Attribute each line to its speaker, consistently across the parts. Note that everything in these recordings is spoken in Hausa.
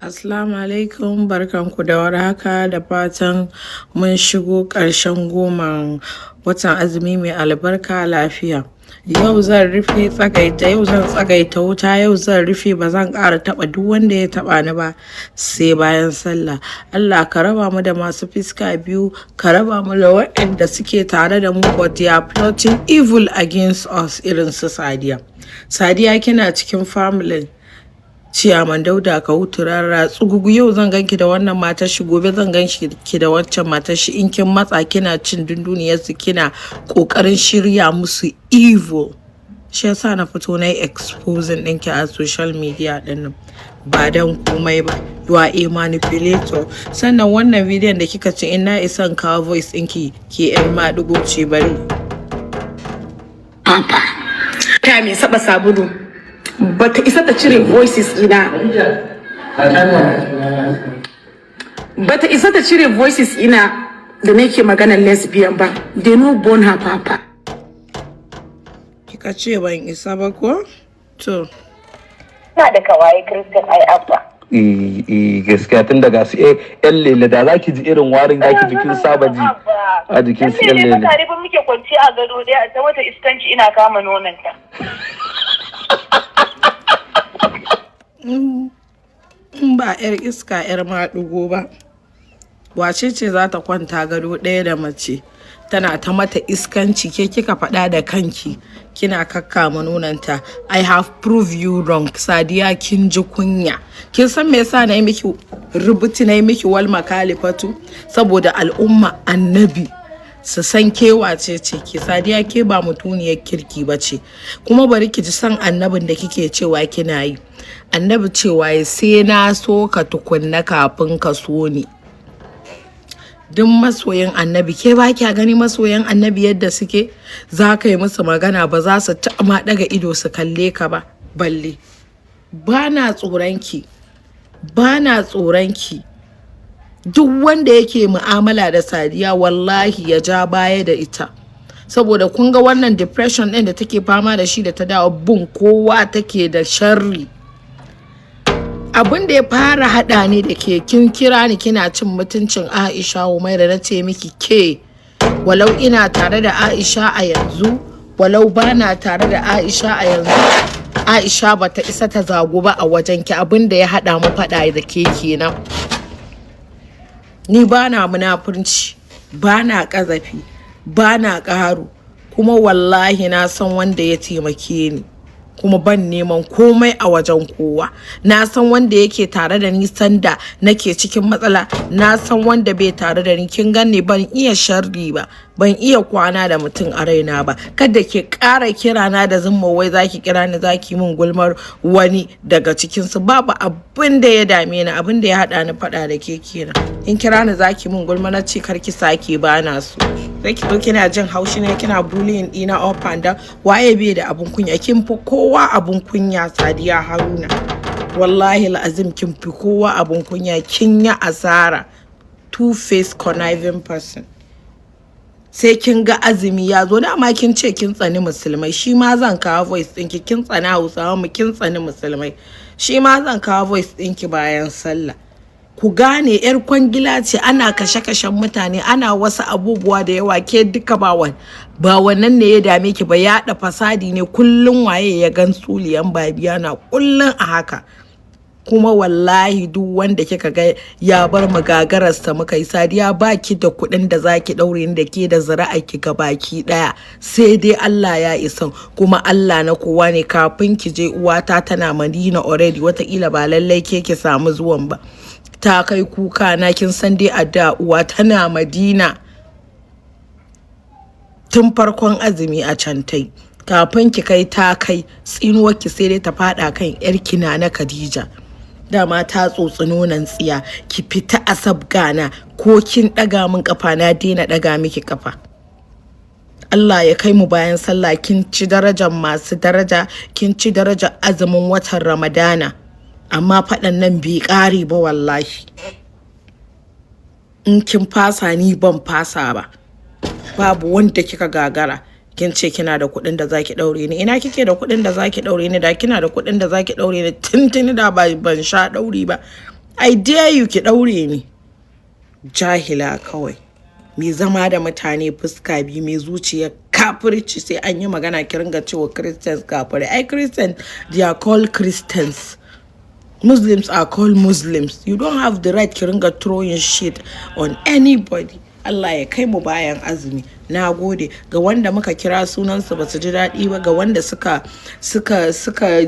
Speaker 1: Assalamu alaikum, barkanku da warhaka, da fatan mun shigo ƙarshen goman watan azumi mai albarka lafiya. Yau zan rufe tsagaita, yau zan tsagaita wuta, yau zan rufe, ba zan ƙara taɓa duk wanda ya taɓa ni ba sai bayan sallah. Allah ka raba mu da masu fiska biyu, ka raba mu da waɗanda suke tare da mu but they are plotting evil against us, irin su Sadiya. Sadiya, kina cikin family Ciyaman Dauda Kahutu Rarara tsugugu. Yau zan ganki da wannan matar shi, gobe zan ganki ki da wancan matar shi. In kin matsa kina cin dunduniyar su, kina kokarin shirya musu evil. Shi yasa na fito na yi exposing ɗinki a social media ɗin nan, ba dan komai ba, you are a manipulator. Sannan wannan bidiyon da kika ce in na isa in kawo voice ɗinki, ke yar maɗigo ce, bari.
Speaker 2: Papa. Ta mai saba sabulu. Bata isa ta cire voices ina. Bata isa ta cire voices ina da nake maganar lesbian ba. They no born her papa.
Speaker 1: Kika ce ban isa ba ko? To.
Speaker 3: Ina da kawaye Christian ai, Abba.
Speaker 4: Eh eh, gaskiya, tun daga su yan lele da zaki ji irin warin, zaki ji kin saba ji a jikin su yan lele.
Speaker 3: Tare ba muke kwanci a gado ɗaya, a ta wata iskanci ina kama nononta.
Speaker 1: In ba 'yar iska 'yar maɗigo ba, wace ce za ta kwanta gado ɗaya da mace tana ta mata iskanci? Ke kika faɗa da kanki kina kakkama nononta. I have proved you wrong, Sadiya. Kin ji kunya. Kin san me yasa na yi miki rubutu, na yi miki wal makalifatu? Saboda al'umma Annabi su san ke wace ce ke. Sadiya, ke ba mutuniyar kirki ba ce. Kuma bari ki ji, san Annabin da kike cewa kina yi, Annabi cewa ya sai na so ka tukunna kafin ka so ni. Duk masoyan Annabi, ke ba kya gani masoyan Annabi yadda suke? Za ka yi musu magana, ba za su taɓa ma ɗaga ido su kalle ka ba balle. Ba na tsoron ki, ba na tsoron ki. Duk wanda yake mu'amala da Sadiya, wallahi ya ja baya da ita, saboda kun ga wannan depression ɗin da take fama da shi, da ta dawo bun kowa take da sharri. Abin da ya fara haɗa ni da ke, kin kira ni kina cin mutuncin Aisha Umaira. Na ce miki ke, walau ina tare da Aisha a yanzu, walau bana tare da Aisha a yanzu, Aisha bata isa ta zagu ba a wajen ki. Abin da ya haɗa mu faɗa da ke kenan. Ni bana munafurci, bana ƙazafi, bana ƙaru, kuma wallahi na san wanda ya taimake ni, kuma ban neman komai a wajen kowa. Na san wanda yake tare da ni sanda nake cikin matsala, na san wanda bai tare da ni. Kin ganni, ban iya sharri ba, ban iya kwana da mutum a raina ba. Kada ki ƙara kira na da zumma wai zaki kira ni zaki min gulmar wani daga cikin su. Babu abin da ya dame ni. Abin da ya haɗa ni faɗa da ke kenan. In kira ni zaki min gulma, na ce kar ki sake, ba na so. Sai ki zo kina jin haushi ne, kina bullying ɗina up and down. Waye bai da abun kunya? Kin fi kowa abun kunya, Sadiya Haruna. Wallahi azim, kin fi kowa abun kunya. Kin yi asara, two face conniving person. Sai kin ga azumi ya zo, dama kin ce kin tsani musulmai, shi ma zan kawo voice ɗinki. Kin tsani Hausawa mu, kin tsani musulmai, shi ma zan kawo voice ɗinki bayan sallah. Ku gane yar kwangila ce, ana kashe-kashen mutane, ana wasu abubuwa da yawa, ke duka ba ba wannan ne ya dame ki ba. Yaɗa fasadi ne kullum. Waye ya gan suliyan babiya na kullum a haka? Kuma wallahi duk wanda kika ga ya bar mu, gagararsa muka yi. Sadiya, ba ki da kuɗin da za ki ɗaure ni da ke da zuri'a ki ga baki ɗaya, sai dai Allah ya isa. Kuma Allah na kowa ne. Kafin ki je, uwata tana Madina already, watakila ba lallai ke ki samu zuwan ba. Ta kai kuka na, kin san dai a da uwa tana Madina tun farkon azumi a can tai. Kafin ki kai, ta kai. Tsinuwar ki sai dai ta fada kan yar kina na Khadija, dama ta tsotsi nonon tsiya. Ki fita a sabgana. Ko kin daga min kafa, na daina daga miki kafa. Allah ya kai mu bayan sallah. Kin ci darajar masu daraja, kin ci darajar azumin watan Ramadana, amma faɗan nan bai ƙare ba wallahi. In kin fasa, ni ban fasa ba. Babu wanda kika gagara. Kin ce kina da kuɗin da zaki ɗaure ni. Ina kike da kuɗin da zaki ɗaure ni? Da kina da kuɗin da zaki ɗaure ni tuntuni, da ban sha ɗauri ba. I dare you, ki ɗaure ni. Jahila kawai, mai zama da mutane fuska biyu, mai zuciya kafirci. Sai an yi magana ki ringa cewa Christians kafirai. Ai Christians, they are called Christians. Muslims are called Muslims. You don't have the right ki ringa throwing shit on anybody. Allah ya kai mu bayan azumi. Na gode ga wanda muka kira sunansu ba su ji daɗi ba, ga wanda suka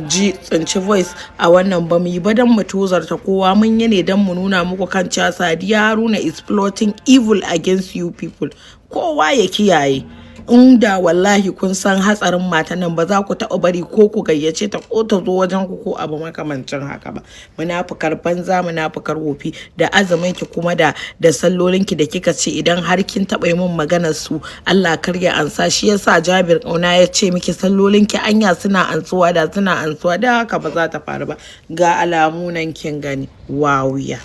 Speaker 1: ji tsinci voice a wannan. Ba mu yi ba don mu tozarta kowa, mun yi ne don mu nuna muku kan cewa Sadiya Haruna is plotting evil against you people. Kowa ya kiyaye. Inda wallahi kun san hatsarin matan nan, ba za ku taɓa bari ko ku gayyace ta ko ta zo wajen ku ko abu makamancin haka ba. Munafukar banza, munafukar wofi. Da azumin ki kuma da sallolin ki da kika ce idan har kin taɓa yi min maganar su Allah kar ya ansa. Shi yasa Jabir Kauna ya ce miki sallolin ki anya suna ansuwa? Da suna ansuwa, da haka ba za ta faru ba. Ga alamu nan kin gani, wawiya.